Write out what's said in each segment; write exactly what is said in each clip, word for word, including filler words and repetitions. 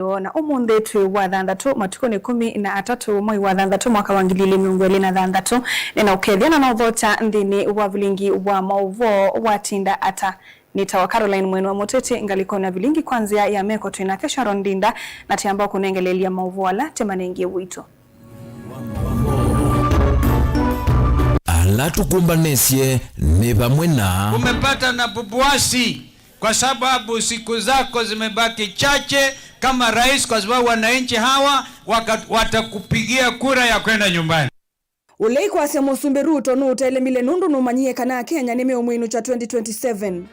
Na ũmũnthĩ twĩ wa thanthatũ, matukũ nĩ kũmi na atatũ, mwei wa thanthatũ, mwaka wa ngili ilĩ mĩongo ĩlĩ na thanthatũ. Nĩna ũkethya na naũthokya nthĩnĩ wa vilingi wa maũvoo watinda ata. Nĩtawa Caroline Mwene wa Mũteti, ngalĩkonĩ ya vilingi kwa nzĩa ya meko twĩ nake Sharon Ndinda, na tĩamba kũnengeleelya maũvoo ala tĩmanengie ũito. Ala tũkũmbanĩsye nĩ vamwe na. Umepata na bubuasi kwa sababu siku zako zimebaki chache. Kama rais, kwa sababu wananchi hawa waka- watakupigia kura ya kwenda nyumbani. Ũlei kwasya Mũsumbĩ Ruto nũũtelemile nũndũ nũmanyie kana Akenya nĩmeũmwĩnũkya twenty twenty-seven.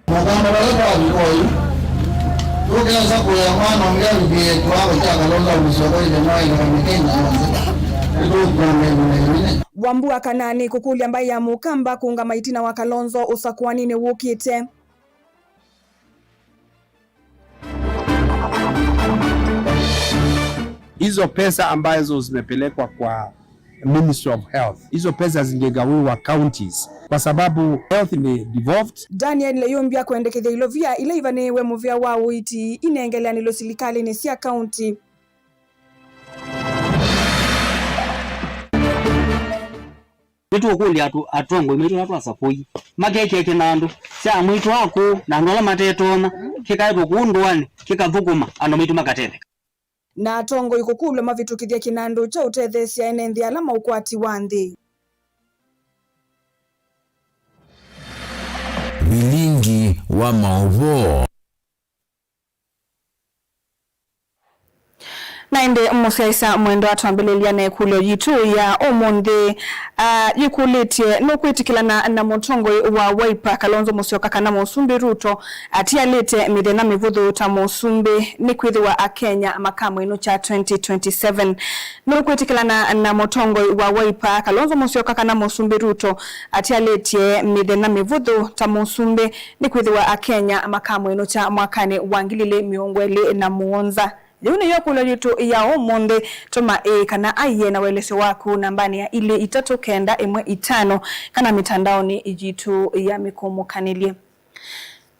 Mũkamba vala twavika oyu, tũkesa kũĩa mwana ũngĩ avikĩe kĩwango kya Kalonzo Musyoka ĩthe mwaĩle kana Kenya yonthe. Nĩtũkwenda ĩvinda yĩnene. Wambua kana nĩ kũkũlya mbaĩ ya Mũkamba kũũngama ĩtina wa Kalonzo ũsakũaninĩ wũkĩte. Hizo pesa ambazo zimepelekwa kwa Ministry of Health, hizo pesa zingegawiwa counties kwa sababu health ni devolved. Daniel Leyumbia kwendekethya ilovia ila ivanĩĩwe mũvĩa wa ũiiti inengeleanĩlwe silikalĩnĩ sya kaunti. Nĩtũũkũlya atũ- atongoi maitũ ala twasakũie makekĩe kĩnandũ kya amwĩtũ akũũ na andũ ala matetonya kĩkaetwe kũu ndũanĩ kĩkathũkũma andũ maitũ makatetheka. Na atongoi kũkũlw'a mavĩtũkĩthye kĩnandũ kya ũtetheesya ene nthĩ ala maũkwati wa nthĩ. Vilingi wa maũvoo. Na ĩndĩ mũsyaĩĩsya mwendwa, twambĩlĩlya na ĩkũlyo yitũ ya ũmũnthĩ, ah, yĩkũlĩtye, nũkwĩtĩkĩlana na mũtongoi wa Wiper Kalonzo Musyoka kana Mũsumbĩ Ruto atialĩte mĩthenya mĩvũthũ ta mũsumbĩ nĩkwĩthĩwa Akenya makamwĩnũkya twenty twenty-seven? Nũkwĩtĩkĩlana na mũtongoi wa Wiper Kalonzo Musyoka kana Mũsumbĩ Ruto atialĩtye mĩthenya mĩvũthũ ta mũsumbĩ nĩkwĩthĩwa Akenya makamwĩnũkya mwakanĩ wa ngili ilĩ mĩongo ĩlĩ na mũonza? Yĩu nĩyo ĩkũlyo yitũ ya ũmũnthĩ. Tũma ĩĩ kana aiee na ũelesyo waku nambanĩ ya ilĩ itatũ kenda ĩmwe itano kana mĩtandaonĩ yitũ ya mĩkũmũkanĩlye.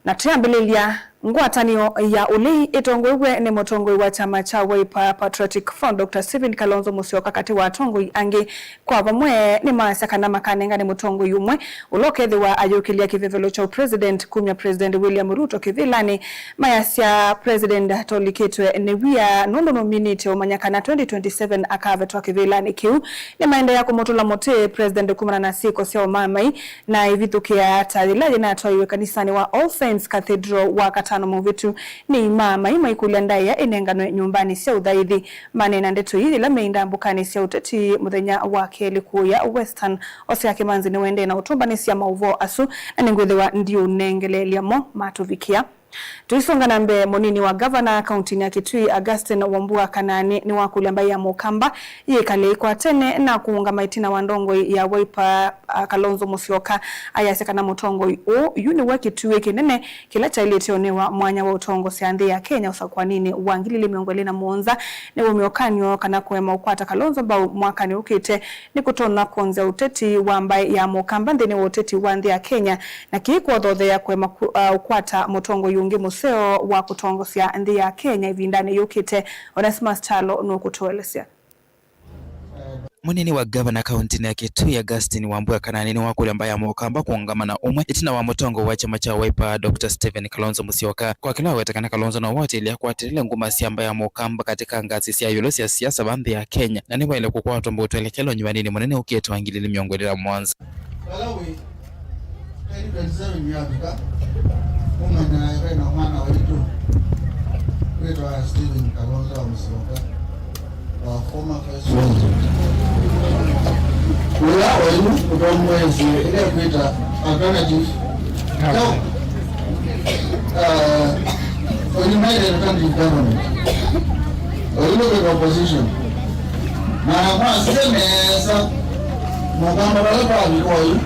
Na twĩambĩlĩlya, ngwatanĩo ya ũlei ĩtongoew'e nĩ mũtongoi wa kyama kya Wiper Patriotic Front, Doctor Stephen Kalonzo Musyoka, katĩ wa atongoi angĩ kwa vamwe nĩmaasya kana makanengane mũtongoi ũmwe ũla ũkethĩwa ayũkĩlya kĩvevelo kya ũpresident kumya President William Ruto kĩvĩlanĩ. Mayasya President atũlĩkĩtwe nĩ wia nũndũ nũminĩte ũmanya kana twenty twenty-seven akavetwa kĩvĩlanĩ kĩu. Nĩmaendeea kũmũtũla mũtĩ President kumana na syĩko sya ũmaamai na ĩvithũkĩaa ta yĩla yĩnatwaiwe kanisanĩ wa All Saints Cathedral Wakatano mũvĩtu nĩ imaamai maikũlya ndaĩa ĩnenganwe nyũmbanĩ sya ũthaithi. Maneena ndeto ii yĩla meĩ ndambũkanĩ sya ũteti mũthenya wa kelĩ kũya Western. Osea Kĩmanzi nĩwaendee na ũtũmbanĩsya maũvoo asu, na nĩngwĩthĩwa ndiũnengeleelya mo matũvikĩa. Tũisonga na mbee, mũnini wa ngavana kauntinĩ ya Kitui, Augustine Wambua Kanani, nĩwakũlya mbaĩ ya Mũkamba yĩkale ĩkwatene na kũũngama ĩtina wa ndongoi ya Wiper, a, Kalonzo Musyoka. Ayasya kana mũtongoi ũũ yu nĩwe kĩtuĩ kĩnene kĩla kyaĩlĩte ũnĩwa mwanya wa ũtongosya nthĩ ya Kenya ũsakũaninĩ wa ngili ilĩ mĩongo ĩlĩ na mũonza. Nĩ wũmyo ũkany'o kana kũema ũkwata Kalonzo mbau mwakanĩ ũkĩte nĩkũtonya kwonzya ũteti wa mbaĩ ya Mũkamba nthĩnĩ wa ũteti wa nthĩ ya Kenya, na kĩĩ kwothothea kũema ku- a, ũkwata mũtongoi ũngĩ mũseo wa kũtongosya nthĩ ya Kenya ĩvindanĩ yũkĩte. Onesmus Kyalo nũkũtũelesya. Mũnini wa ngavana kauntinĩ ya Kitui, Augustine Wambua Kanani, nĩwakũlya mbaĩ ya Mũkamba kũũngama na ũmwe ĩtina wa mũtongoi wa kyama kya Wiper, Doctor Stephen Kalonzo Musyoka. Kwa kĩla waweta kana Kalonzo no watiĩlya kwatĩlĩla nguma sya mbaĩ ya Mũkamba katika ngazi sya ĩũlũ sya siasa va nthĩ ya Kenya, na nĩwaĩle kũkwatwa mbũtwelekelo nyuanĩnĩ mũnene ũkĩte wa ngili ilĩ mĩongo ĩlĩ na mũonza. Vala wĩ, twenty twenty-seven yavika, ũmanyae ve na mwana waitũ wĩtawa Stephen Kalonzo wa Musyoka, our former first president. Wĩa oyu ũtongoesye ĩla kwĩta alternative, no, uh, united alternative government. Oyu nĩ kwĩta opposition. Na mwasye nesa, Mũkamba vala twavika oyu,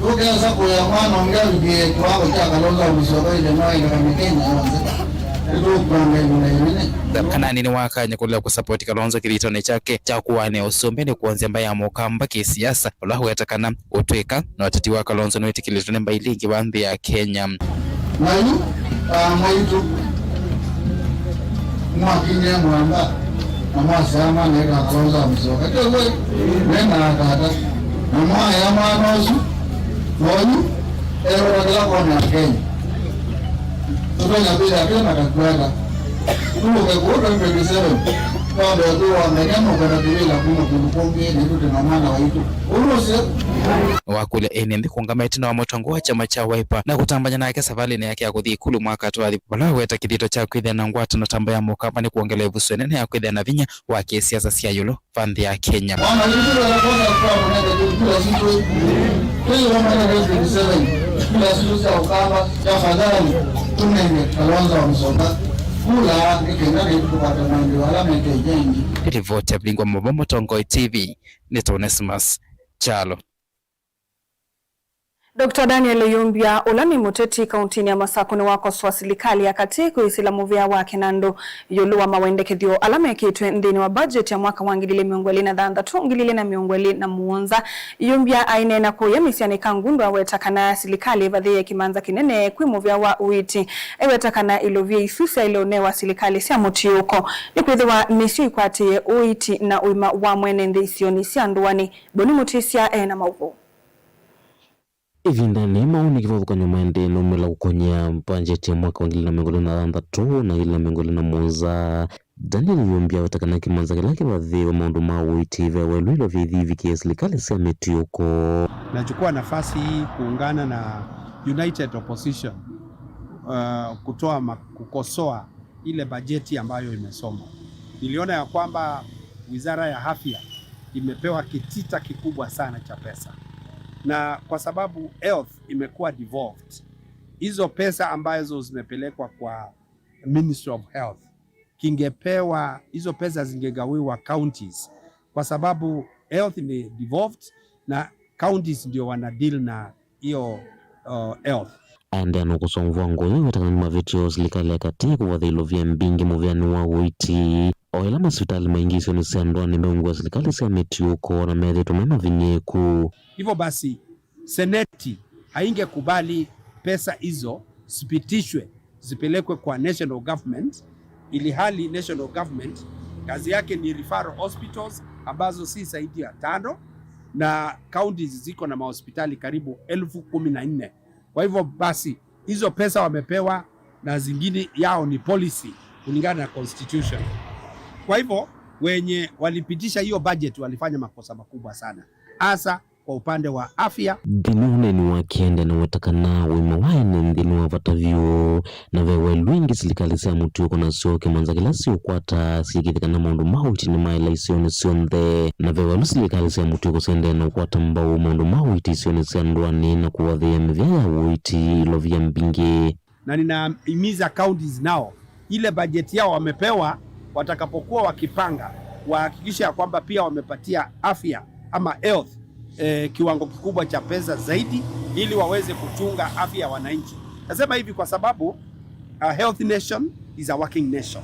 tũkesa kũĩa mwana ũngĩ avikĩe kĩwango kya Kalonzo wa Musyoka ĩthe mwaĩle kana Kenya yonthe. Kanani nĩwakany'a kũlea kũsapoti Kalonzo kĩthitonĩ kyake kya kũaanĩa ũsumbĩ nĩ kwonzya mbaĩ ya Mũkamba kĩsiasa, ũla ũweta kana ũtw'ĩka na ũteti wa Kalonzo nĩwĩtĩkĩlĩtwe nĩ mbaĩ ila ingĩ va nthĩ ya Kenya. Na yu, aa, mwaitũ, mwakinyie mwamba, na mwasyaa mwana ĩtwa Kalonzo wa Mũsyoka. Kĩu we, we na atata. Na mwaya mwana ũsu, na oyu, eũta kĩla kona ya Kenya. Tũtonya kwĩthĩa twĩ na kakwata. Tũlũke kũu twenty twenty-seven, twambe ũthũa methya nũkwenda kĩvĩla kuma kũndũ kũngĩ, nĩtũ twĩ na mwana waitũ. Ũu nũseo? Wakũlya ene nthĩ kũũngama ĩtina wa mũtongoi wa kyama kya Wiper na kũtambany'a nake savalĩnĩ yake ya kũthi Ikulu mwaka twathi, vala waweta kĩthito kya kwĩthĩa na ngwatanĩo ta mbaĩ ya Mũkamba nĩ kwongela ĩvuso ĩnene ya kwĩthĩa na vinya wa kĩsiasa sya ĩũlũ va nthĩ ya Kenya. Mama, you feel like what I'm proud of negative kula sitwe. Kila mara twenty twenty-seven, kula sitwe sya Ũkamba, tafadhali, tunenge Kalonzo wa Mũsyoka. Kula, nĩ kenda nĩ tũkwata maendeleo ala meke yengi. Ripoti ya Vingwa Mũvwa, Mũtongoi T V, nĩ Onesmus Kyalo. Doctor Daniel Iyumbya, ũla nĩ mũteti kauntinĩ ya Masakũ, nĩwakosoa silikalĩ ya katĩ kwĩsĩla mũvĩa wake na andũ ĩũlũ wa mawendekethyo ala mekĩtwe nthĩnĩ wa budget ya mwaka wa ngili ilĩ mĩongo ĩlĩ na thanthatũ, ngili ilĩ na mĩongo ĩlĩ na mũonza. Iyumbya aineena kũya mĩsyĩnĩ Kangundo aweta kana silikalĩ ĩvathĩĩe kĩmanza kĩnene kwĩ mũvĩa wa ũiiti. Aiweta kana ilovia isu syaĩle ũnewa silikalĩ sya mũtiũko, nĩkwĩthĩwa nĩsyo ikwatĩĩe ũiiti na ũima wa mwene nthĩ isionĩ sya ndũanĩ. Boni Mutisya e na maũvoo. Ĩvindanĩ yĩĩ, maoni kĩvathũkany'o maendee naumĩla kũkony'a mbanjeti ya mwaka wa ngili na mĩongo ĩlĩ na thanthatũ na ngili na mĩongo ĩlĩ na mũonza. Daniel Iyumbya aweta kana kĩmanza kĩla kĩvathĩĩwe maũndũ ma ũiiti ve welu ilovia ithi ivikĩe silikalĩ sya mĩtiũko. Nachukua nafasi hii kuungana na United Opposition, uh, kutoa ma-, kukosoa ile bajeti ambayo imesomwa. Niliona ya kwamba Wizara ya Afya imepewa kitita kikubwa sana cha pesa. Na kwa sababu health imekuwa devolved, hizo pesa ambazo zimepelekwa kwa Ministry of Health, kingepewa, hizo pesa zingegawiwa counties, kwa sababu health ni devolved na counties ndio wana deal na hiyo, uh, health. Aendeea na kũsomvwa ngũyũ ĩweta kana nĩmavĩtĩe silikalĩ ya katĩ kũvathĩa ilovia mbingĩ mũvĩanĩ wa ũiiti, o ĩla masivitalĩ maingĩ isionĩ sya ndũanĩ meungĩwa silikalĩ sya mĩtiũko na methĩĩtwe me mavinyĩĩku. Hivyo basi, Seneti haingekubali pesa hizo zipitishwe zipelekwe kwa national government, ili hali national government kazi yake ni referral hospitals ambazo si zaidi ya tano, na counties ziko na mahospitali karibu elfu kumi na nne. Kwa hivyo basi, hizo pesa wamepewa na zingine yao ni policy kulingana na constitution. Kwa hivyo, wenye walipitisha hiyo budget walifanya makosa makubwa sana, hasa kwa upande wa afya. Nthĩnĩ wa ũneeni wake, aendee na weta kana ũima wa ene nthĩ nĩ wa vata vyũ, na ve welu ĩngĩ silikalĩ sya mũtiũko nasyo kĩmanza kĩla siũkwata syĩkĩĩthye kana maũndũ ma ũiiti nĩmaĩla isionĩ syonthe. Na ve welu silikalĩ sya mũtiũko siendee na ũkwata mbau maũndũ ma ũiiti isionĩ sya ndũanĩ na kũvathĩĩa mĩvĩa ya ũiiti ilovia mbingĩ. Na ninahimiza counties nao, ile bajeti yao wamepewa, watakapokuwa wakipanga, wahakikishe ya kwamba pia wamepatia afya ama health, eh, kiwango kikubwa cha pesa zaidi, ili waweze kuchunga afya ya wananchi. Nasema hivi kwa sababu a healthy nation is a working nation.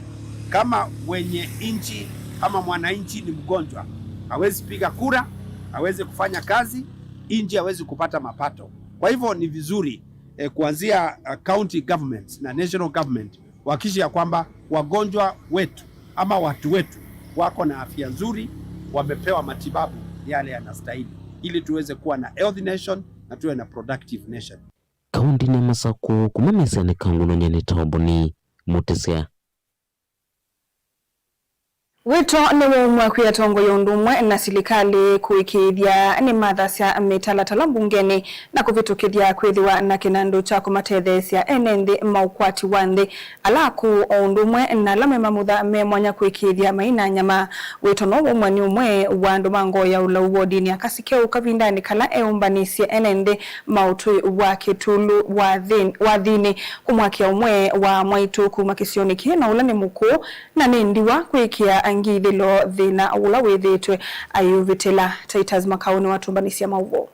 Kama wenye nchi ama mwananchi ni mgonjwa, hawezi piga kura, hawezi kufanya kazi, nchi hawezi kupata mapato. Kwa hivyo ni vizuri eh, kuanzia, uh, county governments na national government wahakikishe ya kwamba wagonjwa wetu ama watu wetu wako na afya nzuri, wamepewa matibabu yale yanastahili, ili tuweze kuwa na healthy nation na tuwe na productive nation. Kauntinĩ ya Masakũ, kuma mĩsyĩnĩ Kangundo, nyie nĩ Toboni Mutisya. Wĩto nĩ waumw'a kwĩ atongoi ũndũ ũmwe na silikalĩ kũĩkĩĩthya nĩmathasya mĩtalatala mbungenĩ na kũvĩtũkĩthya kwĩthĩwa na kĩnandũ kya kũmatetheesya ene nthĩ ma ũkwati wa nthĩ ala akũũ, o ũndũ ũmwe na ala me mamutha me mwanya kũĩkĩĩthya mai na nyama. Wĩto no waumw'a nĩ ũmwe wa andũ ma ngoo ya ũlau wodinĩ ya Kasikeu kavindanĩ kala eũmbanĩsye ene nthĩ ma ũtũi wa Kĩtulu wa thĩ-, wa Thini kũmwakĩa ũmwe wa mwaitũ kuma kĩsionĩ kĩĩ, na ũla nĩ mũkũũ na nĩ ndiwa kwĩkĩa angĩ ithĩlo thĩna ũla wĩthĩĩtwe aiũvĩtĩla. Titus Makau nĩwatũmbanĩsya maũvoo.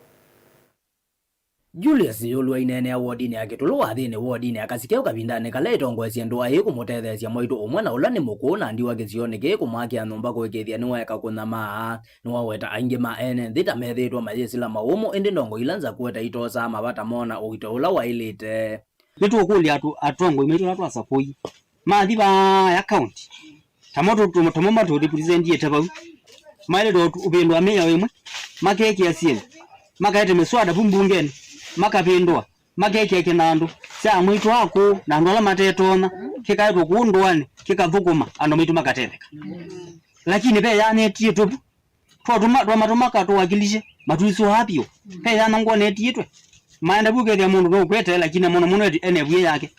Julius Yũlũ aineenea wodinĩ ya Kĩtũlũ Wathĩnĩ, wodinĩ ya Kasikeu, kavindanĩ kala ĩtongoesye ndũa ĩĩ kũmũtetheesya mwaitũ ũmwe na ũla nĩ mũkũũ na ndiwa kĩsionĩ kĩĩ kũmwakĩa nyũmba kũĩkĩĩthya nĩwaeka kũnyamaa. Nĩwaweta aingĩ ma ene nthĩ ta methĩĩtwe mayĩsĩla maũmũ, ĩndĩ ndongoi ila nzaku etaitoosaa mavata moo na ũito ũla waĩlĩte. Nĩtũũkũlya atũ, atongoi maitũ ala twasakũie mathi vaaya kaunti, tamo tũ-, tũ-, tamo matũrepresentiĩte vau, maĩlĩte ũtu-, ũvĩndũa mĩao ĩmwe, makekĩa syĩndũ, makaete mĩswada vu mbungenĩ, makavĩndũa, makekĩa kĩnandũ kya mwaitũ akũũ na andũ ala matetonya, kĩkaetwe kũu ndũanĩ, kĩkathũkũma, andũ maitũ makatetheka. Lakini ve yaana ĩtiĩtwe vu, Twatũma, twamatũma katũwakilishe, matwĩsũaa vyũ. Ve yana ngwone ĩtiĩtwe. Maenda vu ũkethĩa mũndũ nũkwete, lakini mũno mũno eti ene ĩvuĩ yake.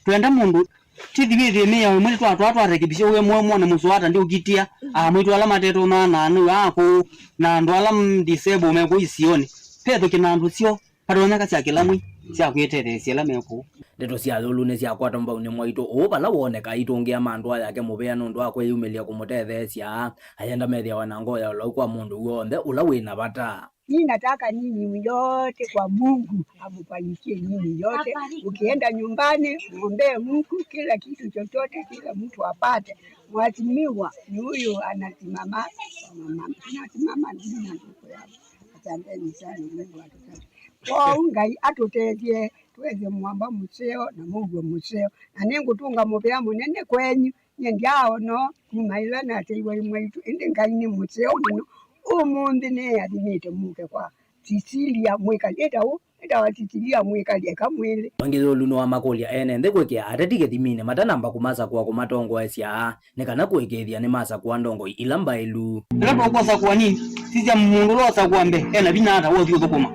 Twenda mũndũ, tĩthi wĩthĩe mĩao ĩmwe nĩtwatwaa twarekebisha ũwe mwe mwone mũsũa ata ndiũkitĩa, amwĩtũ ala matetũnaa na anĩu aa kũu, na andũ ala m-, disabled me kũu isionĩ. Vethũkĩ na andũ syoo. Katonyeka sya kĩla mwei sya kwĩtetheesya ĩla me kũu. Ndeto sya Yũlũ nĩsyakwatwa mbau nĩ mwaitũ ũũ vala wooneka aitũngĩa ma ndũa yake mũvea nũndũ wa kwĩyumĩlya kũmũtetheesya. Ayenda methĩawa na ngoo ya ũlau kwa mũndũ w'onthe ũla wĩ na vata. Mimi nataka nyinyi yote kwa Mungu amfanikie nyinyi yote. Ukienda nyumbani, mwombee Mungu, kila kitu chochote, kila mtu apate. Mheshimiwa ni huyu anasimama, anasimama mimi na ndugu yangu. Asanteni sana, Mungu atusaidie. Kwoou Ngai atũtethye twethe mwamba mũseo na mũuo mũseo. Na nĩngũtũnga mũvea mũnene kwenyu. Nyie ndyaona kuma ĩla nateiwe nĩ mwaitũ, ĩndĩ Ngai nĩ mũseo mũno. Ũmũnthĩ nĩathimĩte mũke kwa Cecilia Mwĩkali. Ĩtaũ, ĩtawa Cecilia Mwĩkali eka mwĩlĩ. Mwingĩ Yũlũ nĩwamakũlya ene nthĩ kwĩkĩa ateti kĩthiminĩ matanamba kũmasakũa kũmatongoesya, nĩ kana kũĩkĩĩthya nĩmasakũa ndongoi ila mbaĩlu. Ĩla tũkwasakũa nini, sisya mũndũ ũla wasakũa mbee ena vinya ata ũthi ũthũkũma.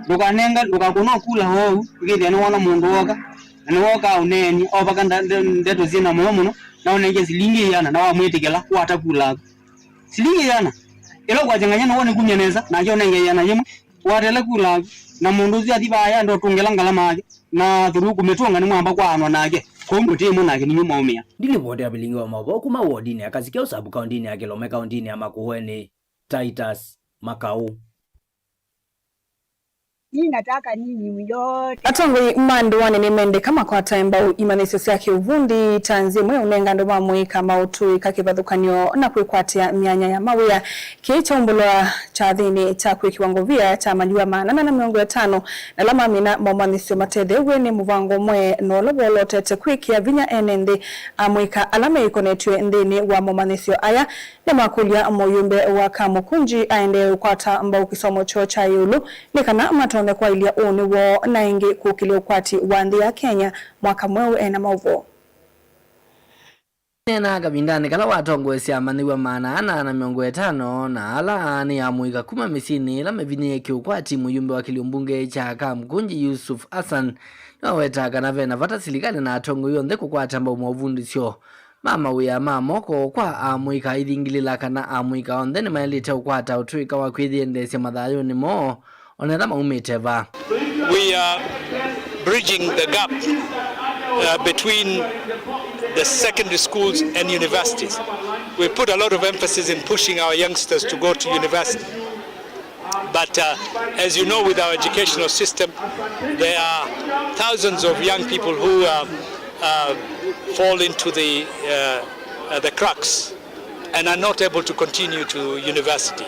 Ndũkanenga, ndũkakũna ũkula oou, ũkĩthĩa nĩwona mũndũ woka, na nĩwokaa ũneeni, ovaka nda-, nde-, ndeto syĩ na mũyo mũno, na ũnenge silingi ĩana, na wamwĩtĩkĩla, wata kula aku. Silingi ĩana, ĩla ũkwasya ng'anya nĩwone kumya nesa, nake ũnenge ĩana yĩmwe, watele kula aku, na mũndũ ũsu athi vaaya ndotũngĩla ngalama yake, na through kũmĩtũnga nĩmwamba kwaanwa nake, kwoou mũtĩ ĩmwe nake ninyu mwaũmĩa. Ndilivoti ya vilingi wa maũvoo kuma wodinĩ ya Kasikeu sub kaũntĩnĩ ya Kĩlome kaũntĩnĩ ya Makueni, Titus Makau. Mimi nataka nyinyi yote. Atongoi ma ndũanĩ nĩmendeka makwate mbau imanyĩsyo sya kĩũvundi ta nzĩa ĩmwe ya ũnenga andũ ma mũika maũtũĩka kĩvathũkany'o na kwĩkwatĩa myanya ya mawĩa. Kĩĩ kyaumbũlwa kyathĩnĩ kya kwĩkĩwa ngovia kya maliwa maana ana na mĩongo ĩtano na ala mamina momanyĩsyo matetheew'e nĩ mũvango ũmwe na ũla wolotete kwĩkĩa vinya ene nthĩ a mũika ala meĩkonetw'e nthĩnĩ wa momanyĩsyo aya. Nĩmakũlya mũyũmbe wa Kamukunji aendee ũkwata mbau kĩsomo kyoo kya ĩũlũ nĩ kana matonye kwaĩlya ũnĩ woo na ĩngĩ kũkĩlya ũkwati wa nthĩ ya Kenya mwaka mweũ. Ena maũvoo. Neenaa kavindanĩ kala watongoesya amanyĩw'a maana ana na mĩongo ĩtano na ala nĩ amũika kuma mĩsyĩnĩ ĩla mĩvinyĩĩe kĩũkwati, mũyũmbe wa kĩlio mbunge kya Kamukunji Yusuf Hassan nĩwawetaa kana ve na vata silikalĩ na atongoi onthe kũkwata mbau maũvundĩsyo ma mawĩa ma moko kwa amũika aithingilĩla kana amũika onthe nĩmaĩlĩte ũkwata ũtũĩka wa kwĩyĩendeesya mathayũnĩ moo, o na ĩla maumĩte va. We are bridging the gap, uh, between the secondary schools and universities. We put a lot of emphasis in pushing our youngsters to go to university. But, uh, as you know, with our educational system, there are thousands of young people who, uh, uh, fall into the, uh, uh, the cracks and are not able to continue to university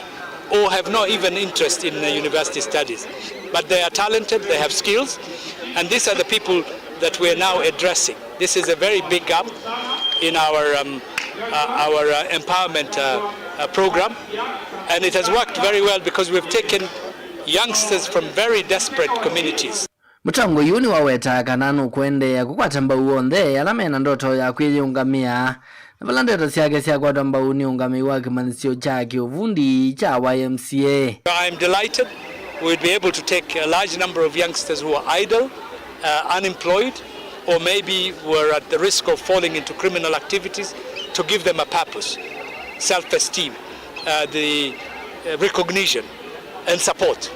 or have no even interest in, uh, university studies. But they are talented, they have skills, and these are the people that we are now addressing. This is a very big gap in our, um, uh, our, uh, empowerment, uh, uh, program, and it has worked very well because we've taken youngsters from very desperate communities. Mũtongoi ũũ nĩwawetaa kana nũkũendeea kũkwata mbau onthe ala mena ndoto ya kwĩyĩũngamĩa, na vala ndeto syake syakwatwa mbau nĩ ũngamĩi wa kĩmanyĩsyo kya kĩũvundi kya Y M C A. I'm delighted we'll be able to take a large number of youngsters who are idle, uh, unemployed, or maybe were at the risk of falling into criminal activities, to give them a purpose, self-esteem, uh, the, uh, recognition and support,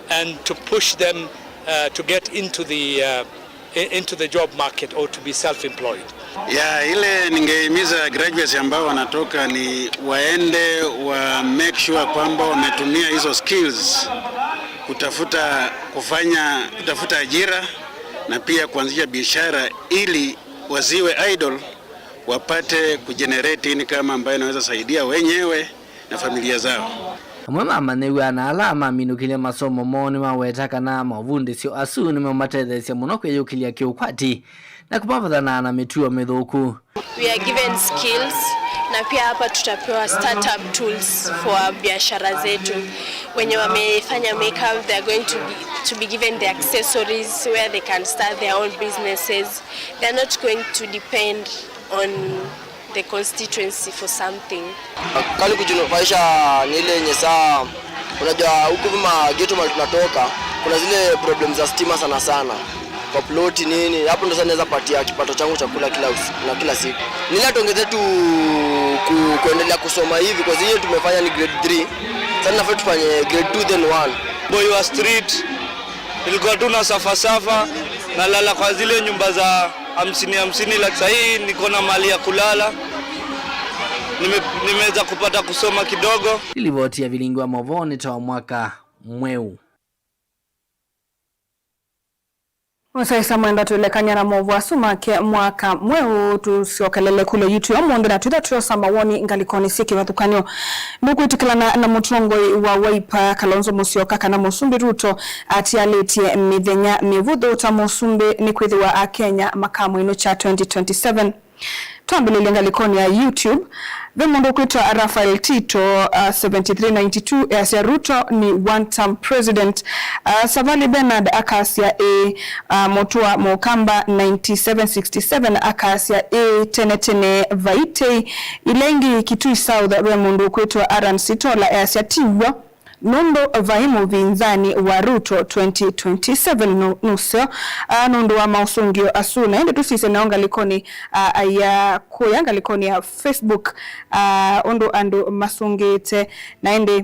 and to push them, uh, to get into the, uh, i-, into the job market or to be self-employed. Ya, ile ningehimiza graduates ambao wanatoka ni waende wa make sure kwamba wametumia hizo skills kutafuta kufanya, kutafuta ajira na pia kuanzisha biashara ili wasiwe idle, wapate kugenerate income ambayo inaweza saidia wenyewe na familia zao. Amwe ma amanyĩw'a na ala maminũkĩlye masomo moo nĩmaweta kana mavundĩsyo asu nĩmamatetheesya mũno kwĩyũkĩlya kĩũkwati na kũmavũthana na mĩtuo mĩthũku. We are given skills na pia hapa tutapewa startup tools for our biashara zetu. Wenye wamefanya makeup, they are going to be, to be given the accessories where they can start their own businesses. They are not going to depend on the constituency for something. Kali kujinufaisha ni ile yenye saa, unajua huku vima geto mali tunatoka, kuna zile problem za stima sana sana. Kwa ploti nini, hapo ndo sasa naweza patia kipato changu cha kula kila usi-, na kila siku. Nila tuongeze tu ku-, kuendelea kusoma hivi, kwa hiyo tumefanya ni grade three. Sasa nafaa tufanye grade two then one. Boy wa street, nilikuwa tu na safa safa, nalala kwa zile nyumba za hamsini hamsini, lakini sasa hii niko na mali ya kulala. Nime-, nimeweza kupata kusoma kidogo. Ĩlivoti ya vilingi wa movoo nĩ ta wa mwaka mweu. Ũsaĩsa mwenda twĩlekany'a na movoo asu make mwaka mweũ, tũsyokelele kũlya YouTube ũmũnthĩ na twĩtha tũyosa mawoni ngalĩkonĩ syĩ kĩvathũkany'o. Nũkwĩtĩkĩlana na mũtongoi wa Wiper, Kalonzo Musyoka, kana Mũsumbĩ Ruto atialĩtye mĩthenya mĩvũthũ ta mũsumbĩ nĩkwĩthĩwa Akenya makamwĩnũkya twenty twenty-seven? Twambĩlĩlye ngalĩkonĩ ya YouTube. Ve mũndũ ũkwĩtwa Rafael Tito, uh, seventy-three ninety-two, easya Ruto nĩ one term president. Uh, Savali Bernard akasya ĩĩ. Uh, Mũtua Mũkamba ninety-seven sixty-seven akasya ĩĩ, tene tene vai tei. Ila ingĩ Kitui South, ve mũndũ ũkwĩtwa Aran Sitola easya ti w'o. Nũndũ vai mũvinzani wa Ruto twenty twenty-seven nũ-, nũseo, aa, nũndũ wa maũsũngĩo asu. Na ĩndĩ tũsisye nao ngalĩkonĩ, aa, ya kũya ngalĩkonĩ ya Facebook, aa, ũndũ andũ masũngĩĩte. Na ĩndĩ,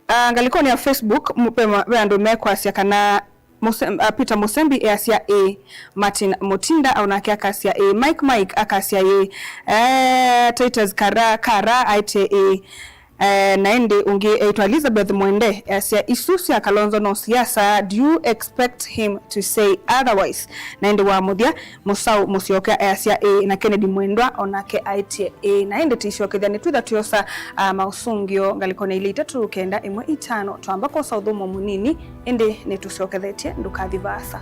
aa, ngalĩkonĩ ya Facebook, mu-, ve ma-, ve andũ mekwasya kana Muse-, ah, Peter Musembi easya ĩĩ, Martin Mutinda onake akasya ĩĩ, Mike Mike akasya ĩĩ, eh, Titus Kara, Kara aĩtye ĩĩ, eh, na ĩndĩ ũngĩ eĩtwa Elizabeth Mwende easya isu sya Kalonzo no siasa, do you expect him to say otherwise? Na ĩndĩ wa mũthya, Mũsaũ Mũsyoka easya ĩĩ, na Kennedy Mwendwa onake aĩtye ĩĩ. Na ĩndĩ tĩsyokethya nĩtwĩtha tũyosa, ah, maũsũngĩo ngalĩkonĩ ilĩ itatũ kenda ĩmwe itano. Twamba kwosa ũthũmũo mũnini, ĩndĩ nĩtũsyokethetye, ndũkathi vaasa.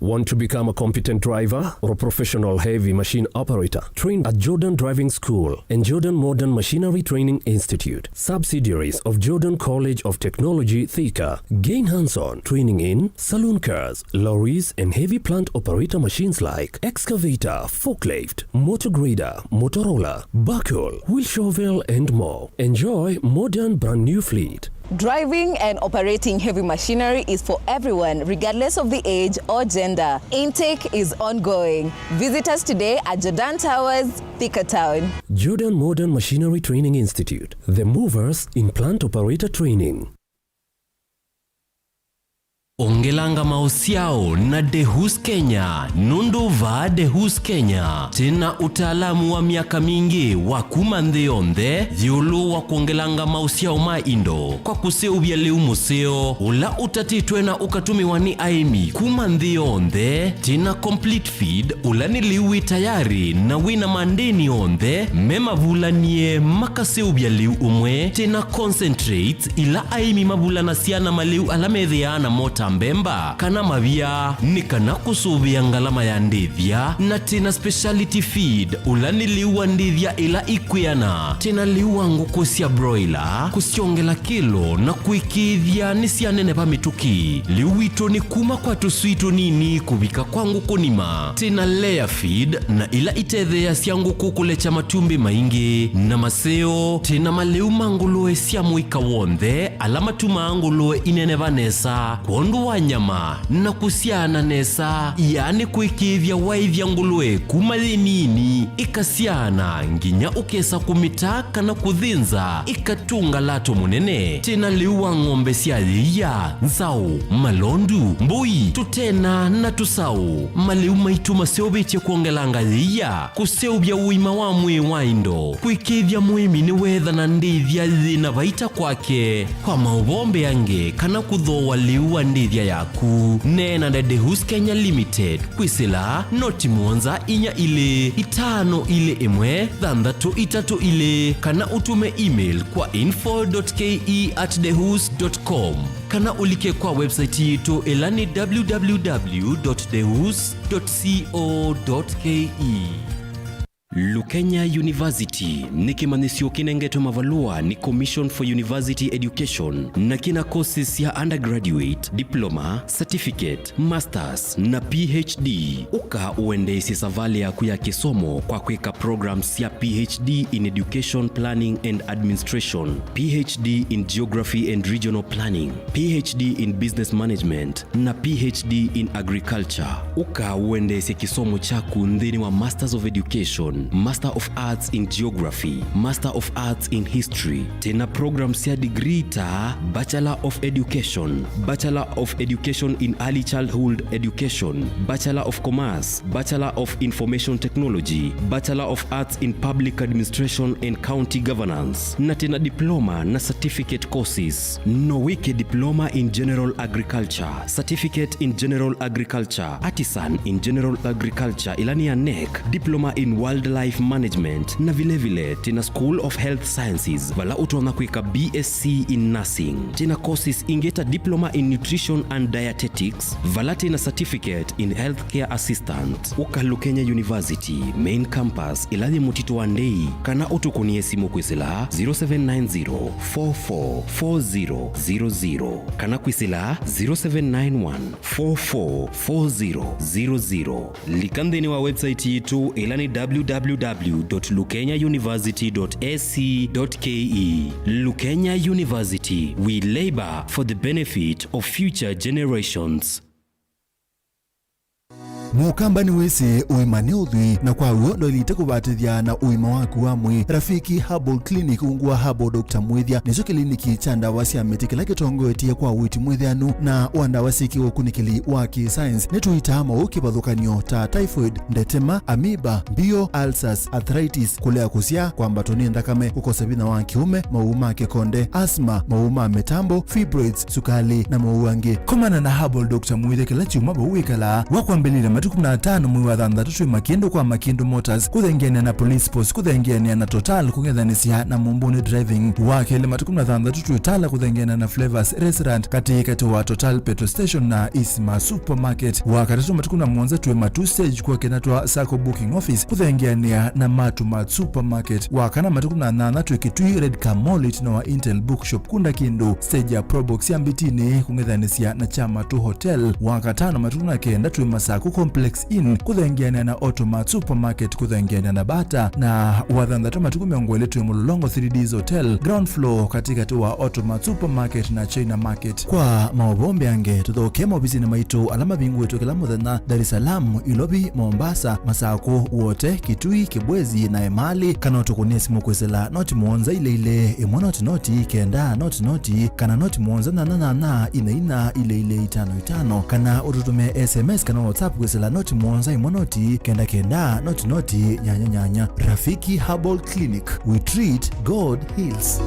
Want to become a competent driver or a professional heavy machine operator? Trained at Jordan Driving School and Jordan Modern Machinery Training Institute, subsidiaries of Jordan College of Technology, Thika. Gain hands-on training in saloon cars, lorries, and heavy plant operator machines like excavator, forklift, motor grader, motor roller, backhoe, wheel shovel, and more. Enjoy modern brand new fleet. Driving and operating heavy machinery is for everyone, regardless of the age or gender. Intake is ongoing. Visit us today at Jordan Towers, Thika Town. Jordan Modern Machinery Training Institute, the movers in plant operator training. Ongelanga maũsyao na Dehus Kenya, nũndũ vaa Dehus Kenya twĩna ũtaalamu wa myaka mingĩ wa kuma nthĩ yonthe ĩũlũ wa kwongelanga maũsyao ma indo kwa kũseũvya lĩu mũseo ũla ũtatĩtwe na ũkatũmĩwa nĩ aĩmi kuma nthĩ yonthe. Twĩna complete feed, ũla nĩ lĩu wĩ tayarĩ na wĩna mandĩni onthe me mavulanie makaseũvya lĩu ũmwe. Twĩna concentrates, ila aĩmi mavulanasya na malĩu ala methĩaa namo ta mbemba kana mavia, nĩ kana kũsũvĩa ngalama ya ndĩthya. Na twĩna speciality feed, ũla nĩ lĩu wa ndĩthya ĩla ikwĩana. Twĩna lĩu wa ngũkũ sya broiler, kũsyongela kĩlo na kũĩkĩĩthya nĩsyaneneva mĩtũkĩ. Lĩu witũ nĩ kuma kwa tũswii tũnini kũvika kwa ngũkũ nima. Twĩna layer feed, na ila itetheeasya ngũkũ kũlekya matumbĩ maingĩ. Na maseo, twĩna malĩu ma ngũlũe sya mũika w'onthe, ala matumaa ngũlũe ineneva nesa. Kwondũ wa nyama na kũsyaana nesa, yaani kwĩkĩĩthya waĩthya ngũlũe kuma yĩ nini ĩkasyaana nginya ũkesa kũmĩta kana kũthĩnza ĩkatũnga lato mũnene. Twĩ na lĩu wa ng'ombe sya yĩia, nzaũ, malondu, mbũi, tũtena na tũsaũ. Malĩu maitũ maseũvĩtye kwongelanga yĩia, kũseũvya ũima wa mwĩĩ wa indo, kwĩkĩĩthya mũĩmi nĩweethana ndĩthya yĩ na vaita kwake. Kwa maũvoo mbeange kana kũthooa lĩu wa ndĩthya yaku, neena na Dehus Kenya Limited kwĩsĩla noti mũonza inya ilĩ itano ilĩ ĩmwe thanthatũ itatũ ilĩ, kana ũtũme email kwa info dot K E at dehus dot com, kana ũlike kwa website yitũ ĩla nĩ w w w dot dehus dot co dot K E. Lukenya University nĩ kĩmanyĩsyo kĩnengetwe mavalũa nĩ Commission for University Education, na kĩna courses sya undergraduate, diploma, certificate, masters, na P H D. Ũka ũendeesye savalĩ yaku ya kĩsomo kwa kwĩka programs sya P H D in Education Planning and Administration, P H D in Geography and Regional Planning, P H D in Business Management, na P H D in Agriculture. Ũka ũendeesye kĩsomo kyaku nthĩnĩ wa Masters of Education, Master of Arts in Geography, Master of Arts in History. Twĩna programs sya degree ta Bachelor of Education, Bachelor of Education in Early Childhood Education, Bachelor of Commerce, Bachelor of Information Technology, Bachelor of Arts in Public Administration and County Governance, na twĩna diploma na certificate courses. No wĩke diploma in general agriculture, certificate in general agriculture, artisan in general agriculture, ĩla nĩ ya nec, diploma in wildlife management, na vilevile twĩna School of Health Sciences, vala ũtonya kwĩka B S C in nursing. Twĩna courses ingĩ ta diploma in nutrition and dietetics, vala twĩna certificate in healthcare assistant. Ũka Lukenya University main campus, ĩla yĩ Mũtitũ wa Ndei, kana ũtũkũnĩe simũ kwĩsĩla zero seven nine zero, four four four zero zero zero, kana kwĩsĩla zero seven nine one, four four four zero zero zero. Lika nthĩnĩ wa website yitũ, ĩla nĩ w w w dot lukenya university dot a c dot k e. Lukenya University, we labor for the benefit of future generations. Mũkamba nĩwĩsĩ ũima nĩ ũthwii, na kwa w'o ndwaĩlĩte kũvatĩthya na ũima waku wa mwĩĩ. Rafiki Herbal Clinic, ungu wa Herbal Doctor Mwĩthya, nĩkyo kĩliniki kya ndawa sya mĩtĩ kĩla kĩtongoetye kwa ũiiti mwĩthĩanu na wa ndawa syĩkĩwe ũkunĩkĩli wa kĩ-science. Nĩtũitaa maũũ kĩvathũkany'o ta typhoid, ndetema, amoeba, mbio, ulcers, arthritis, kũlea kũsyaa, kwambatwa nĩ nthakame, kũkosa vinya wa kĩũme, maũũ ma kĩkonde, asthma, maũũ ma mĩtambo, fibroids, sukali, na maũũ angĩ. Komana na Herbal Doctor Mwĩthya kĩla kyumwa vau wĩkalaa. Wakwambĩlĩlya matukũ kũmi na atano mwei wa thanthatũ twĩ Makĩndũ kwa Makĩndũ Motors, kũthengeanĩa na Police Post, kũthengeanĩa na Total, kũng'ethanĩsya na Mũmbũnĩ Driving. Wa kelĩ matukũ kũmi na thanthatũ twĩ Tala, kũthengeanĩa na Flavors Restaurant, katĩ katĩ wa Total Petrol Station na Isima Supermarket. Wa katatũ matukũ kũmi na mũonza twĩ Matu Stage, kwa kĩna twa Sacco Booking Office, kũthengeanĩa na Matu Mart Supermarket. Wa kana matukũ kũmi na nyanya twĩ Kitui Red Car Mall, ĩtina wa Intel Bookshop, kunda kĩndũ stage ya Probox ya Mbitini, kũng'ethanĩsya na Kyamatu Hotel. Wa katano matukũ kũmi na kenda twĩ Masaku Complex Inn, kũthengeanĩa na Automart Supermarket, kũthengeanĩa na Bata, na wa thanthatũ matukũ mĩongo ĩlĩ twĩ Mũlolongo three Ds Hotel, ground floor, katĩkatĩ wa Automart Supermarket na China Market. Kwa maũvoo mbeange, tũthoke maovisinĩ maitũ ala mavingũĩtwe kĩla mũthenya, Dar es Salaam, Ilovi, Mombasa, Masaku, Wote, Kitui, Kibwezi, na Emali, kana ũtũkũnĩe simũ kwĩsĩla noti mũonza ilĩ ilĩ, ĩmwe noti noti, kenda noti noti, kana noti mũonza nyanya nyanya, inya inya, ilĩ ilĩ, itano itano, kana ũtũtũmĩe S M S kana WhatsApp kwĩsĩla noti mũonza ĩmwe noti, kenda kenda, noti noti, nyanya nyanya. Rafiki Herbal Clinic, we treat, God heals.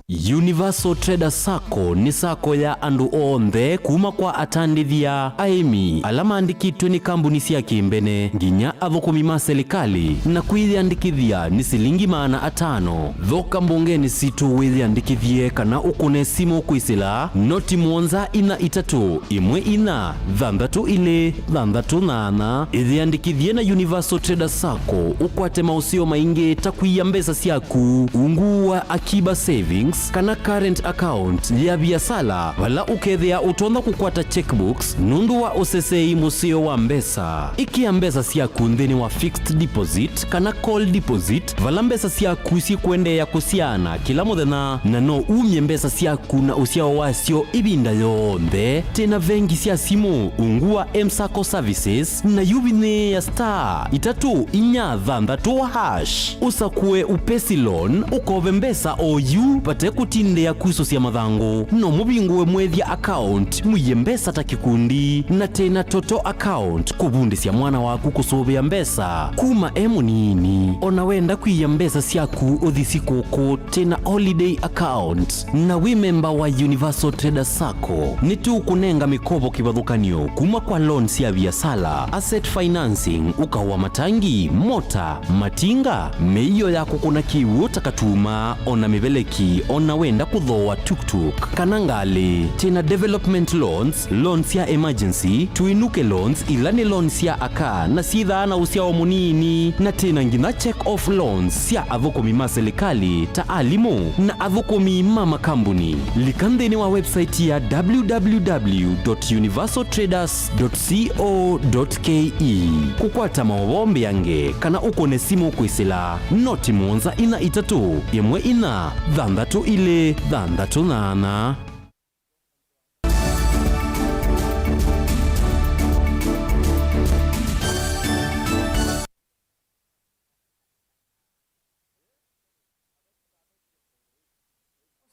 Universal Trader Sacco nĩ sacco ya andũ onthe, kuma kwa atandĩthya, aĩmi, ala maandĩkĩtwe nĩ kambuni sya kĩmbene, nginya athũkũmi ma silikalĩ, na kwĩyĩandĩkĩthya nĩ silingi maana atano. Thoka mbongenĩ sitũ wĩyĩandĩkĩthye kana ũkũne simũ kwĩsĩla noti mũonza inya itatũ, ĩmwe inya, thanthatũ ilĩ, thanthatũ nyanya. Ĩyĩandĩkĩthye na Universal Trader Sacco ũkwate maũseo maingĩ ta kwia mbesa syaku ungu wa Akiba Savings, kana current account ya viasala, vala ũkethĩa ũtonya kũkwata checkbooks nũndũ wa ũsesei mũseo wa mbesa. Ĩkĩa mbesa syaku nthĩnĩ wa fixed deposit kana call deposit, vala mbesa syaku syĩkũendeea kũsyaana kĩla mũthenya, na no umye mbesa syaku na ũsyao wasyo ĩvinda yonthe. Twĩ na vengi sya simũ ungu wa M-sacco Services, na yu vinyĩĩa star itatũ inya thanthatũ hash. Ũsakũe Upesi Loan, ũkove mbesa o yu vate kũtindĩa kusũsya mathangũ. No mũvingũe mwĩthya account, mũie mbesa ta kĩkundi, na twĩ na Toto account, kũvundĩsya mwana waku kũsũvĩa mbesa kuma e mũnini. O na wenda kwĩia mbesa syaku ũthi sikũkũ, twĩ na Holiday account. Na wĩ memba wa Universal Traders Sacco, nĩtũkũnenga mĩkovo kĩvathũkany'o kuma kwa loan sya viasala, asset financing, ũkao wa matangi, mota, matinga, mĩio ya kũkũna kĩw'ũ ta katuma, o na mĩveleki, o na wenda kũthooa tuk-tuk kana ngalĩ. Twĩ na development loans, loan sya emergency, tũinũke loans, ila nĩ loan sya aka na syĩthaa na ũsyao mũnini, na twĩ na nginya check off loans sya athũkũmi ma silikalĩ ta alimũ na athũkũmi ma makambuni. Lika nthĩnĩ wa website ya w w w dot universal traders dot co dot k e. Kũkwata maũvoo mbeange kana ũkũne simũ kwĩsĩla noti mũonza ina itatũ ĩmwe ina thanthatũ ilĩ thanthatũ nyanya.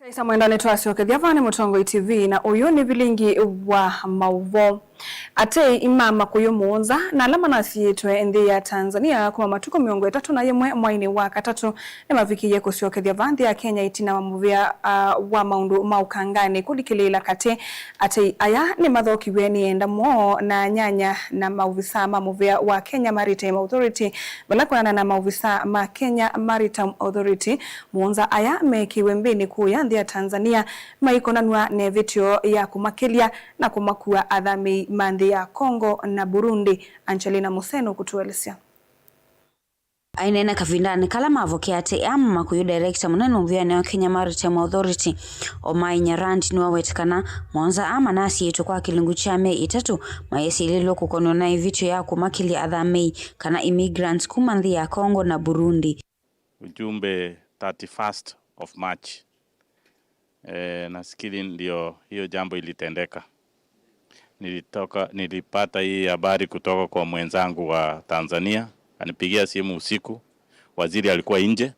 Mũsyaĩĩsya mwendwa, nĩtwasyokethya vaa nĩ Mũtongoi T V, na ũyũ nĩ vilingi wa maũvoo. Atei ma makũyũ mũonza na ala manasiĩĩtwe nthĩ ya Tanzania kuma matukũ mĩongo ĩtatũ na yĩmwe mwainĩ wa katatũ nĩmavikĩie kũsyokethya vaa nthĩ ya Kenya ĩtina wa mũvĩa, ah, wa maũndũ ma ũkanganĩ kũlikĩlĩĩla katĩ. Atei aya nĩmathokiw'e nĩ enda moo na nyanya na maovisaa ma mũvĩa wa Kenya Maritime Authority, vala kwĩanana na maovisaa ma Kenya Maritime Authority, mũonza aya meekĩiwe mbĩnĩ kũya nthĩ ya Tanzania maikonanw'a na ĩvĩtyo ya kũmakĩlya na kũmakua athamĩi ma nthĩ ya Congo na Burundi. Angelina Museno kũtũelesya. Aineena kavindanĩ kala mavokea atĩ aa ma makũyũ, director mũnene mũvĩanĩ wa Kenya Maritime Authority, Omai Nyarandi, nĩwawete kana mũonza aa manasiĩĩtwe kwa kĩlungu kya myei ĩtatũ mayesilĩlwe kũkonwa na ĩvĩtyo ya kũmakĩlya athamĩi kana immigrants kuma nthĩ ya Congo na Burundi. Ujumbe thirty-first of March. Eh, nafikiri ndio hiyo jambo ilitendeka. Nilitoka, nilipata hii habari kutoka kwa mwenzangu wa Tanzania, anipigia simu usiku, waziri alikuwa nje,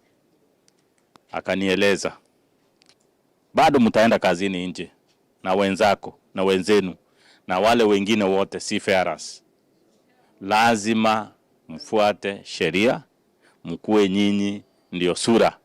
akanieleza, "Bado mtaenda kazini nje na wenzako na wenzenu na wale wengine wote seafarers. Lazima mfuate sheria, mkuwe nyinyi ndio sura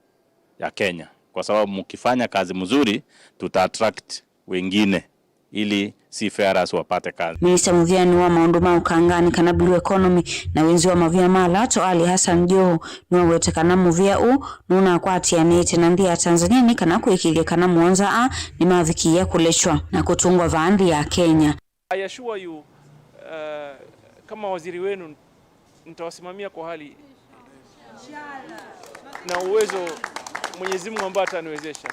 ya Kenya, kwa sababu mkifanya kazi mzuri, tuta attract wengine ili seafarers wapate kazi." Minista mũvĩanĩ wa maũndũ ma ũkanganĩ kana blue economy na wĩnzi wa mavia ma lato, Ali Hassan Joho, nĩwawete kana mũvĩa ũũ nũnakwatĩanĩĩte na nthĩ ya Tanzania nĩ kana kũĩkĩĩthya kana mũonza aa nĩmavikĩĩa kũlekywa na kũtũngwa vaa nthĩ ya Kenya. I assure you, uh, kama waziri wenu, nitawasimamia kwa hali na uwezo Mwenyezi Mungu ambaye ataniwezesha.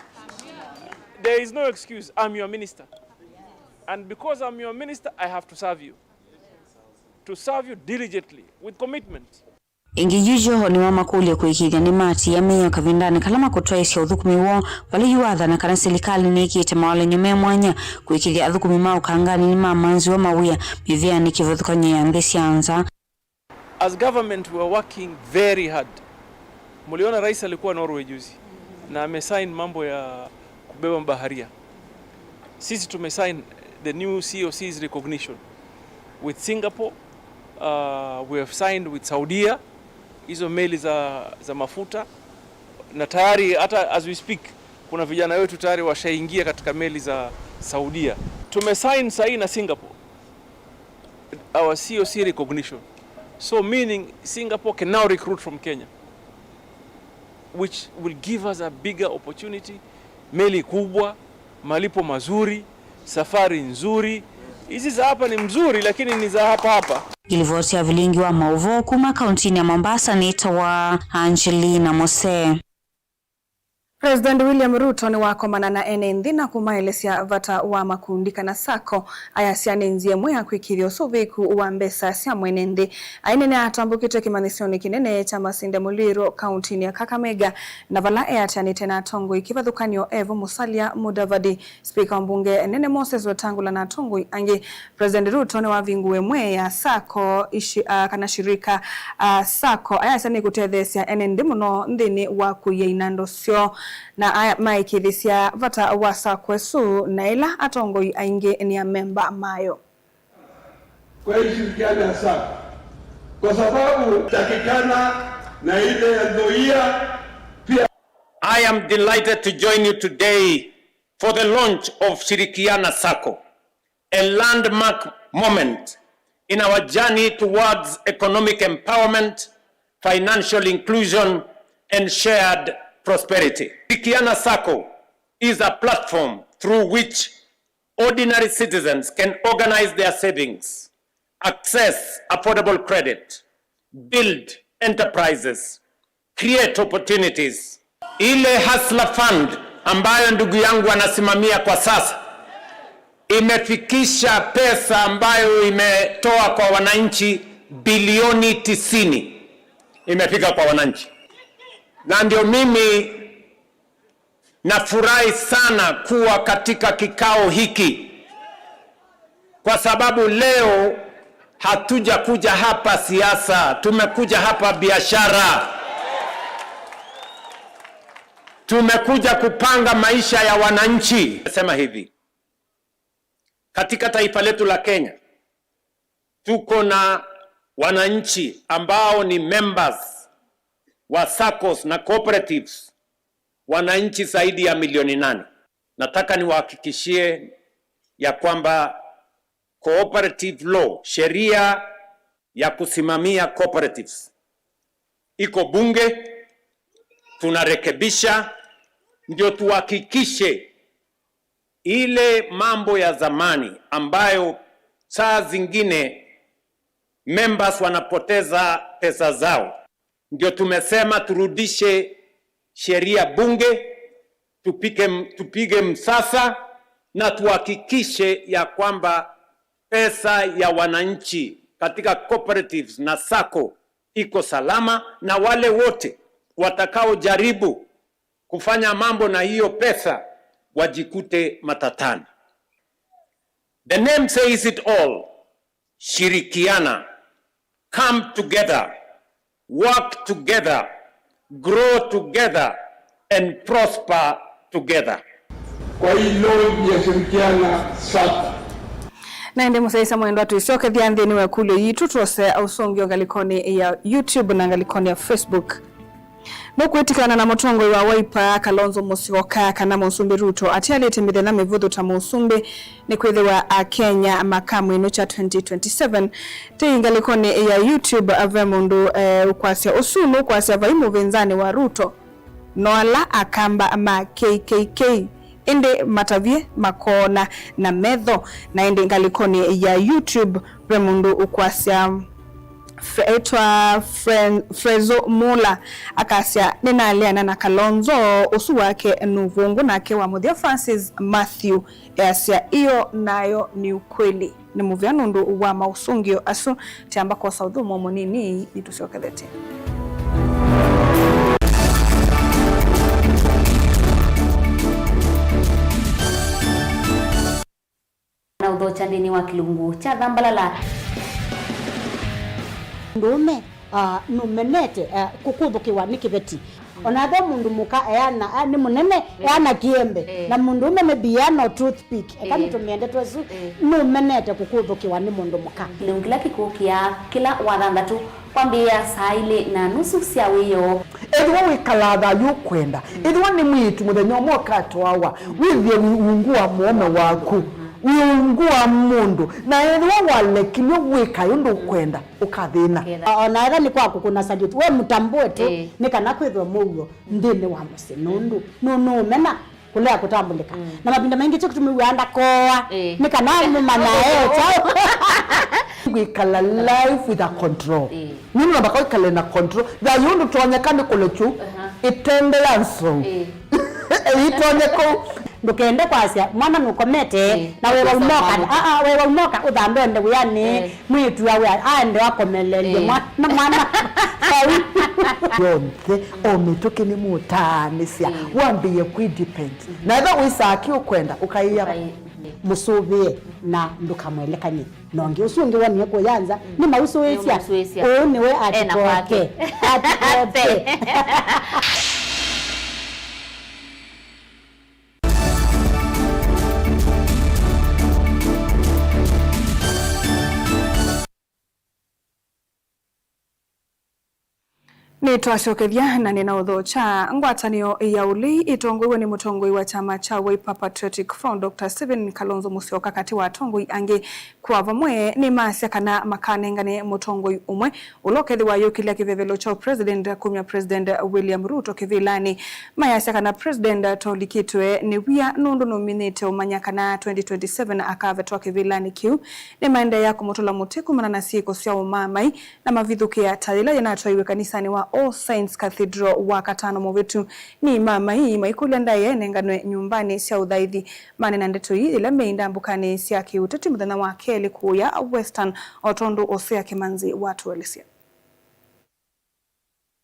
There is no excuse. I'm your minister. And because I'm your minister, I have to serve you. To serve you diligently, with commitment. Ĩngĩ yu Joho nĩwamakũlya kũĩkĩĩthya nĩmatiĩa mĩao kavindanĩ kala makũtwaĩsya ũthũkũmi woo, vala yu wathana kana silikalĩ nĩĩkĩĩte mawalan'yo me mwanya kũĩkĩĩthya athũkũmi ma ũkanganĩ nĩmamanziwa mawĩa mĩvĩanĩ kĩvathũkany'o ya nthĩ sya nza. As government, we are working very hard. Mliona rais alikuwa Norway juzi na amesign mambo ya kubeba mabaharia. Sisi tumesign the new C O C's recognition with Singapore. Uh, we have signed with Saudia, hizo meli za, za mafuta, na tayari hata as we speak kuna vijana wetu tayari washaingia katika meli za Saudia. Tumesign sahii na Singapore our C O C recognition. So meaning Singapore can now recruit from Kenya, which will give us a bigger opportunity. Meli kubwa, malipo mazuri, safari nzuri. Hizi za hapa ni mzuri, lakini ni za hapa hapa. Ngilivoti ya vilingi wa maũvoo kuma kauntinĩ ya Mombasa nĩtawa Angelina Mose. President William Ruto nĩwakomana na ene nthĩ na kũmaelesya vata wa makundi kana sacco. Ayasya nĩ nzĩa ĩmwe ya kwĩkĩĩthya ũsũvĩĩku wa mbesa sya mwene nthĩ. Aĩ nĩatambũkĩte kĩmanyĩsyonĩ kĩnene kya Masinde Muliro kauntinĩ ya Kakamega, na vala eatĩanĩte na atongoi kĩvathũkany'o Evo Musalia Mudavadi, spika wa mbunge nene Moses Wetangula na atongoi angĩ. President Ruto nĩwavinguwe ĩmwe ya sacco ici, ah, kana shirika, ah, sacco ayasya nĩkũtetheesya ene nthĩ mũno nthĩnĩ wa kũia inando syoo, na aya maĩkĩĩthĩsya vata wa sacco ĩsu na ĩla atongoi aingĩ nĩ amemba mayo. Kwa hii shirikiana ya sacco, kwa sababu takikana na ile ya ndoia pia. I am delighted to join you today for the launch of Shirikiana Sacco, a landmark moment in our journey towards economic empowerment, financial inclusion, and shared prosperity. Shirikiana Sacco is a platform through which ordinary citizens can organize their savings, access affordable credit, build enterprises, create opportunities. Ile Hustler Fund ambayo ndugu yangu anasimamia kwa sasa imefikisha pesa ambayo imetoa kwa wananchi bilioni tisini. Imefika kwa wananchi. Na ndio mimi nafurahi sana kuwa katika kikao hiki, kwa sababu leo hatujakuja hapa siasa, tumekuja hapa biashara. Tumekuja kupanga maisha ya wananchi. Nasema hivi, katika taifa letu la Kenya, tuko na wananchi ambao ni members wa saccos na cooperatives, wananchi zaidi ya milioni nane. Nataka niwahakikishie ya kwamba cooperative law, sheria ya kusimamia cooperatives, iko bunge, tunarekebisha ndio tuhakikishe ile mambo ya zamani ambayo saa zingine members wanapoteza pesa zao, ndio tumesema turudishe sheria bunge, tupige, tupige msasa na tuhakikishe ya kwamba pesa ya wananchi katika cooperatives na sacco iko salama, na wale wote watakaojaribu kufanya mambo na hiyo pesa wajikute matatani. The name says it all. Shirikiana. Come together. Work together. Grow together. And prosper together. Kwa hii launch ya Shirikiana Sacco. Na ĩndĩ mũsyaĩĩsya mwendwa, twĩsyokethya nthĩnĩ wa ĩkũlyo yitũ, twose ũsũngĩo ngalĩkonĩ ya YouTube na ngalĩkonĩ ya Facebook. Nũkwĩtĩkana na mũtongoi wa Wiper, Kalonzo Musyoka, kana Mũsumbĩ Ruto atialĩte mĩthenya mĩvũthũ ta mũsumbĩ, nĩkwĩthĩwa Akenya makamwĩnũkya twenty twenty-seven? Tei ngalĩkonĩ ya YouTube ve mũndũ, eh, ũkwasya ũsu nũkwasya vai mũvĩnzanĩ wa Ruto no ala akamba ma K K K, ĩndĩ matavye makoona na metho. Na ĩndĩ ngalĩkonĩ ya YouTube ve mũndũ ũkwasya Fre-, etwa Fren-, Frezo Mula akasya, "Nĩnaleana na Kalonzo, ũsu wake nũvũngũ," nake wa mũthya Francis Matthew easya, "Iyo nayo ni ukweli." Nĩ mũvea nũndũ wa maũsũngĩo asu. Tiamba kwosa ũthũmũo mũnini, nĩtũsyokethete. Na ũthokya nthĩnĩ wa kĩlungu kya Thambalala. Mũndũũme, ah, nũmenete, ah, kũkũthũkĩwa nĩ kĩveti. O na ethĩwa mũndũ mũka eana, ah, nĩ mũnene, eh, eana kĩembe. Eh. Na mũndũũme maybe eana o toothpick. Eka, eh, nĩtũmĩe ndeto ĩsu, eh, nũmenete kũkũthũkĩwa nĩ mũndũ mũka. Kĩlungu kĩla kĩkũkĩa kĩla Wathanthatũ kwambĩĩa saa ilĩ na nusu sya wĩoo. Ethĩwa wĩkalaa thayũ ũkwenda, ethĩwa nĩ mwĩĩtu mũthenya ũmwe ũkatwawa, wĩthĩe wĩ ungu wa mũũme waku, wĩ ungu wa mũndũ, na ethĩwa walekilw'e wĩkae ũndũ ũkwenda, ũkathĩna. O na ethĩwa nĩ kwa kũkũna salute, we mũtambũe tu, ĩĩ, nĩ kana kwĩthwe mũuo nthĩnĩ wa mũsyĩ, nũndũ nũ-, nũũmena kũlea kũtambũlĩka. Mm. Na mavinda maingĩ kyo kĩtũmĩw'aa ndakooa, ĩĩ, nĩ kana mũmanyae kyaũ. Kwĩkala life with a control. Ĩĩ. Nũndũ namba kwĩkale na control. Thayũ ndũtonyeka nĩ kũlekyu, aha, ĩtendea nzou. Ĩĩ. Ĩtonye kũu. Ndũkende kwasya mwana nũkomete, eh, na wewa ũkosa umoka, mwana. Aa, wewa umoka ũthambe ende wĩanĩ, eh, mwĩĩtu awe aende akomelelye, eh, mwana, mwana. Vau. Yonthe, o mĩtũkĩ nĩ mũtaanĩsya, eh, wambĩĩe kwĩ depend. Na ethĩwa wĩsaa kĩ ũkwenda, ũkaĩa, ũkai-, mũsũvĩe na ndũkamwelekany'e. Na ũngĩ ũsu ũngĩ wonie kũya nza, mm, nĩ mausũĩsya. Nĩ mausũĩsya. Ũũ nĩwe ena kwake. Atikoke. Atikoke. Nĩtwasyokethya na nĩnaũthokya. Ngwatanĩo ya ũlei ĩtongoew'e nĩ mũtongoi wa kyama kya Wiper Patriotic Front, Doctor Stephen Kalonzo Musyoka, katĩ wa atongoi angĩ kwa vamwe, nĩmasya kana makanengane mũtongoi ũmwe ũla ũkethĩwa ayũkĩlya kĩvevelo kya president kumya President William Ruto kĩvĩlanĩ. Mayasya kana president tolikĩtwe nĩ wia nũndũ nũminĩte ũmanya kana twenty twenty-seven akavetwa kĩvĩlanĩ kĩu. Nĩmaendeea kũmũtũla mũtĩ kumana na syĩko sya ũmaamai na mavithũkĩa ta yĩla yĩnatwaiwe kanisanĩ wa All Saints Cathedral Wakatano mũvĩtu. Nĩ maamai maikũlya ndaĩa ĩnenganwe nyũmbanĩ sya ũthaithi. Maneena ndeto ii yĩla meĩ ndambũkanĩ sya kĩũteti mũthenya wa kelĩ kũya Western, o tondũ Hosea Kĩmanzi watũelesya.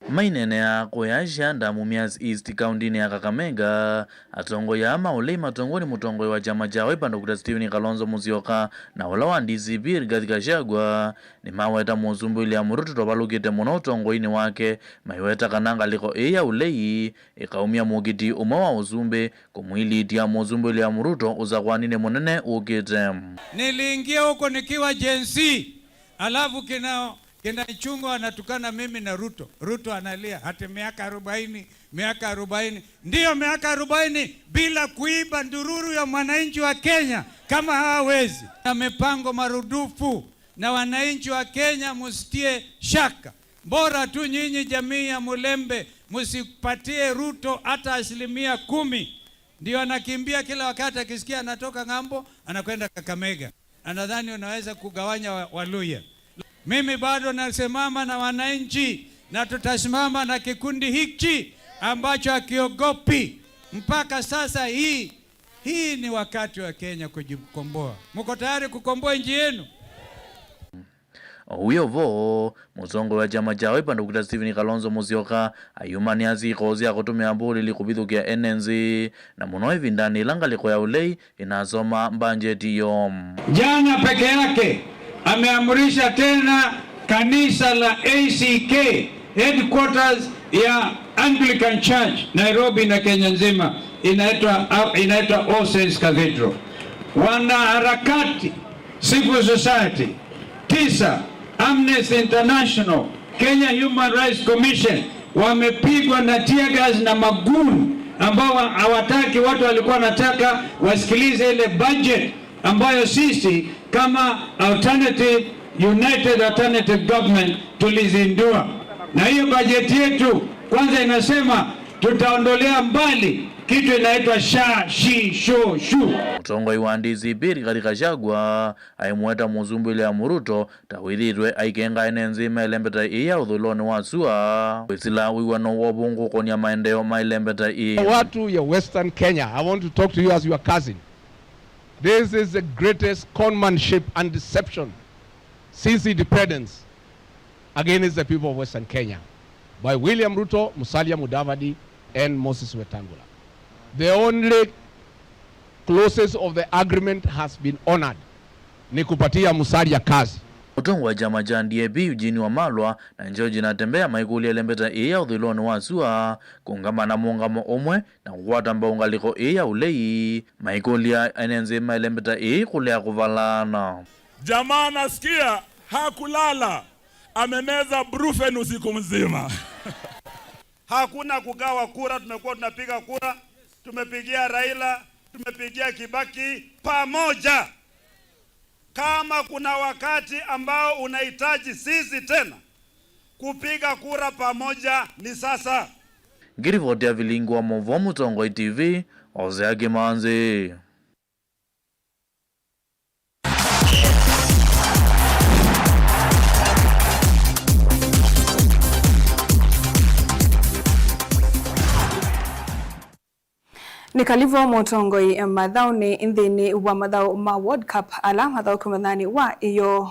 Maineenea kũya Shanda, Mumias East, kaũntĩnĩ ya Kakamega, atongoi aa ma ũlei matongoew'e nĩ mũtongoi wa kyama kya Wiper, Doctor Stephen Kalonzo Musyoka, na ũla wa D C P, Rigathi Gachagua, nĩmaweta Mũsumbĩ William Ruto tovalũkĩte mũno ũtongoinĩ wake, maiweta kana ngalĩko ĩĩ ya ũlei ĩkaumya mũkiti ũmwe wa ũsumbĩ kũmwilitya Mũsumbĩ William Ruto ũsakũaninĩ mũnene ũkĩte. Niliingia huko nikiwa Gen Z, alafu kina, kina Ichung'wah anatukana mimi na Ruto. Ruto analia, ati miaka arobaini, miaka arobaini. Ndiyo, miaka arobaini bila kuiba ndururu ya mwananchi wa Kenya kama hawawezi. Na mipango marudufu, na wananchi wa Kenya msitie shaka. Bora tu nyinyi jamii ya Mulembe msipatie Ruto hata asilimia kumi. Ndio anakimbia kila wakati, akisikia anatoka ng'ambo, anakwenda Kakamega. Anadhani unaweza kugawanya wa-, Waluhya. Mimi bado nasimama na wananchi, na tutasimama na kikundi hichi ambacho hakiogopi. Mpaka sasa hii, hii ni wakati wa Kenya kujikomboa. Mko tayari kukomboa nchi yenu? O wĩ o vo, mũtongoi wa kyama kya Wiper, Doctor Stephen Kalonzo Musyoka, ayumanĩa syĩko sya kũtũmĩa mbũlĩli kũvithũkĩa ene nthĩ, na mũno ĩvindanĩ yĩla ngalĩko ya ũlei ĩnasoma mbanjeti yoo. Jana peke yake ameamrisha tena kanisa la A C K, headquarters ya Anglican Church Nairobi na Kenya nzima, inaitwa, inaitwa All Saints Cathedral. Wanaharakati, civil society, tisa, Amnesty International, Kenya Human Rights Commission wamepigwa na tear gas na magoon ambao wa-, hawataki, watu walikuwa wanataka wasikilize ile budget ambayo sisi kama alternative, united alternative government tulizindua. Na hiyo budget yetu kwanza inasema tutaondolea mbali kitu inaitwa sha, shi, sho, shu. Mũtongoi wa D C P Rigathi Gachagua aimweta Mũsumbĩ William Ruto ta wĩthĩĩtwe aikenga ene nthĩ ma ĩlembeta ĩĩ ya ũthũĩlonĩ wa sua, kwĩsĩla wĩw'ano wa ũvũngũ kũkonia maendeeo ma ĩlembeta ĩĩ. Watu ya Western Kenya, I want to talk to you as your cousin. This is the greatest conmanship and deception since independence against the people of Western Kenya by William Ruto, Musalia Mudavadi, and Moses Wetangula. The only clauses of the agreement has been honored ni kupatia Musalia kazi. Mũtongoi wa kyama kya D A P, Eugene Wamalwa, na George Natembeya maikũlya ĩlembeta ĩĩ ya ũthũĩlonĩ wa sua kũũngama na mũũngamo ũmwe na kũkwata mbau ngalĩko ĩĩ ya ũlei, maikũlya ene nthĩ ma ĩlembeta ĩĩ kũlea kũvalaana. Jamaa nasikia hakulala, amemeza brufen usiku mzima. Hakuna kugawa kura, tumekuwa tunapiga kura, tumepigia Raila, tumepigia Kibaki pamoja. Kama kuna wakati ambao unahitaji sisi tena kupiga kura pamoja, ni sasa. Ngĩrivoti ya vilingi wa maũvoo Mũtongoi T V, Hosea Kĩmanzi. Nĩ kalivo mũtongoi mathaũnĩ nthĩnĩ wa mathaũ ma World Cup ala mathaũkĩwe mathanĩ wa ĩoo